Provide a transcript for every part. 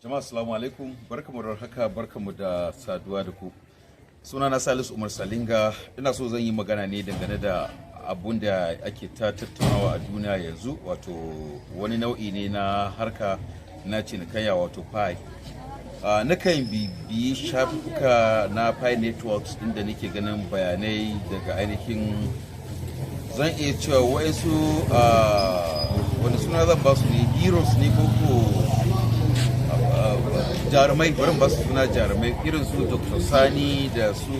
Jama'a, assalamu alaikum, barkamu da haka, barkamu da saduwa da ku. Sunana Salisu Umar Salinga. Ina so zan yi magana ne dangane da abun da ake ta tattaunawa a duniya yanzu, wato wani nau'i ne na harka na cinikayya, wato Pi. Nakan bibiyi shafuka na Pi Networks, inda nake ganin bayanai daga ainihin, zan iya cewa wa'insu, wani suna zan ba su ne, heroes ne ko jarumai, bari ba su suna jarumai, irin su Dr. Sani da su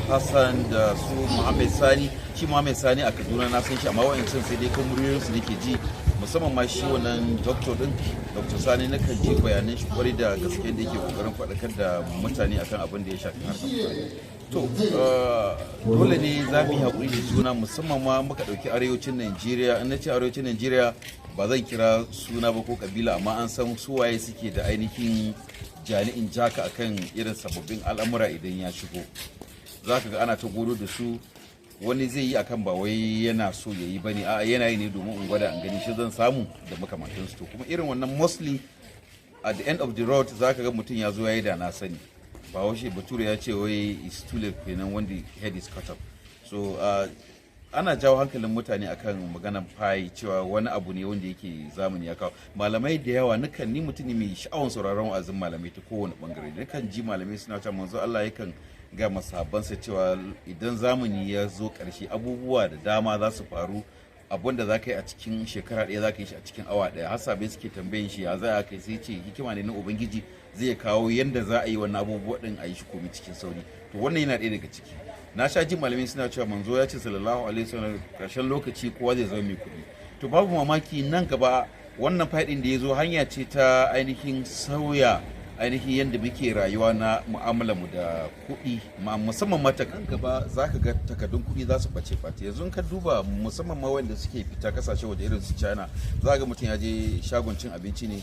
Hassan da su Muhammad Sani. Shi Muhammad Sani a Kaduna na san shi, amma wa'ancan sai dai kan muryoyinsu nake ji, musamman ma shi wannan doctor din, Dr. Sani. Na kan ji bayanan shi kwarai da gaske, da yake kokarin faɗakar da mutane akan abin da ya shafi harkar. To, dole ne za mu yi haƙuri da juna, musamman ma muka ɗauki arewacin Najeriya. In na ce arewacin Najeriya, ba zan kira suna ba ko kabila, amma an san suwaye suke da ainihin jani'in jaka akan irin sababbin al'amura. Idan ya shigo, za ka ga ana ta godo da su. Wani zai yi akan ba wai yana so ya yi bane, a yana yi ne domin in gwada an gani shi zan samu da makamantansu. To, kuma irin wannan, mostly at the end of the road, za ka ga mutum ya zo ya yi da na sani. Ba washe Bature ya ce wai is too late kenan when the head is cut off. So ana jawo hankalin mutane akan maganan Pi, cewa wani abu ne wanda yake zamani ya kawo. Malamai da yawa, nukan ni mutum ne mai sha'awan sauraron wa'azin malamai ta kowane bangare. Nukan ji malamai suna cewa manzo Allah yakan ga masahabansa cewa idan zamani ya zo ƙarshe, abubuwa da dama za su faru, abun da za ka yi a cikin shekara ɗaya, za ka yi shi a cikin awa ɗaya. Har sahabbai suke tambayin shi ya za a kai, sai ce hikima ne na Ubangiji, zai kawo yanda za a yi wannan abubuwa ɗin, a yi shi komai cikin sauri. To, wannan yana ɗaya daga ciki. Na sha jin malamai suna cewa manzo ya ce, sallallahu alaihi wasallam, karshen lokaci kowa zai zama mai kuɗi. To, babu mamaki nan gaba wannan Pi ɗin da ya zo hanya ce ta ainihin sauya ainihin yadda muke rayuwa na mu'amalar mu da kuɗi, musamman ma kan gaba za ka ga takardun kuɗi za su ɓace ɓace. Yanzu in ka duba, musamman ma wanda suke fita kasashe waje irin su China, za ga mutum ya je shagon cin abinci ne,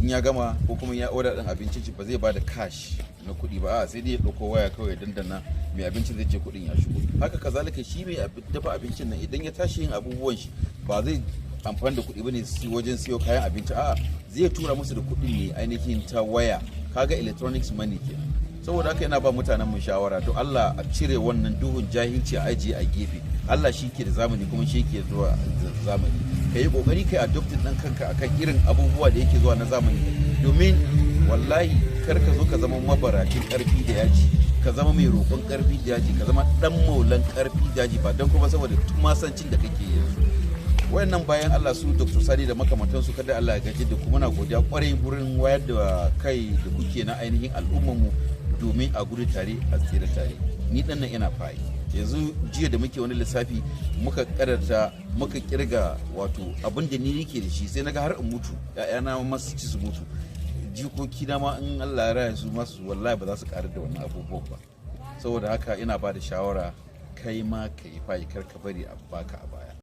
in ya gama ko kuma ya order ɗin abincin shi, ba zai ba da cash na kuɗi ba, a sai dai ya ɗauko waya kawai dandana, mai abincin zai ce kuɗin ya shigo. Haka kazalika shi mai dafa abincin nan, idan ya tashi yin abubuwan shi, ba zai amfani da kuɗi bane wajen siyo kayan abinci, a'a, zai tura musu da kuɗin ne ainihin ta waya. Kaga electronics money kenan. Saboda haka yana ba mutanen mu shawara, to Allah a cire wannan duhun jahilci a ajiye a gefe. Allah shi ke da zamani, kuma shi ke zuwa zamani. Ka yi kokari kai adopting ɗin kanka akan irin abubuwa da yake zuwa na zamani, domin wallahi kar ka zo ka zama mabaracin karfi da yaji, ka zama mai roƙon karfi da yaji, ka zama dan maulan karfi da yaji, ba don kuma saboda tumasancin da kake yanzu. Wayannan bayan Allah, su Dr. Sani da makamantansu, kada Allah ya gaji da kuma na godiya kwarai gurin wayar da kai da kuke na ainihin al'ummar mu, domin a gudu tare a tsira tare. Ni dan nan ina Pi. Yanzu jiya da muke wani lissafi, muka karanta, muka kirga, wato abin da ni nake da shi, sai naga har in mutu, ƴaƴana masu ci su mutu, jikoki na ma in Allah ya raya su masu, wallahi ba za su karar da wannan abubuwan ba. Saboda haka ina ba da shawara, kai ma ka yi Pi, kar ka bari a baka a baya.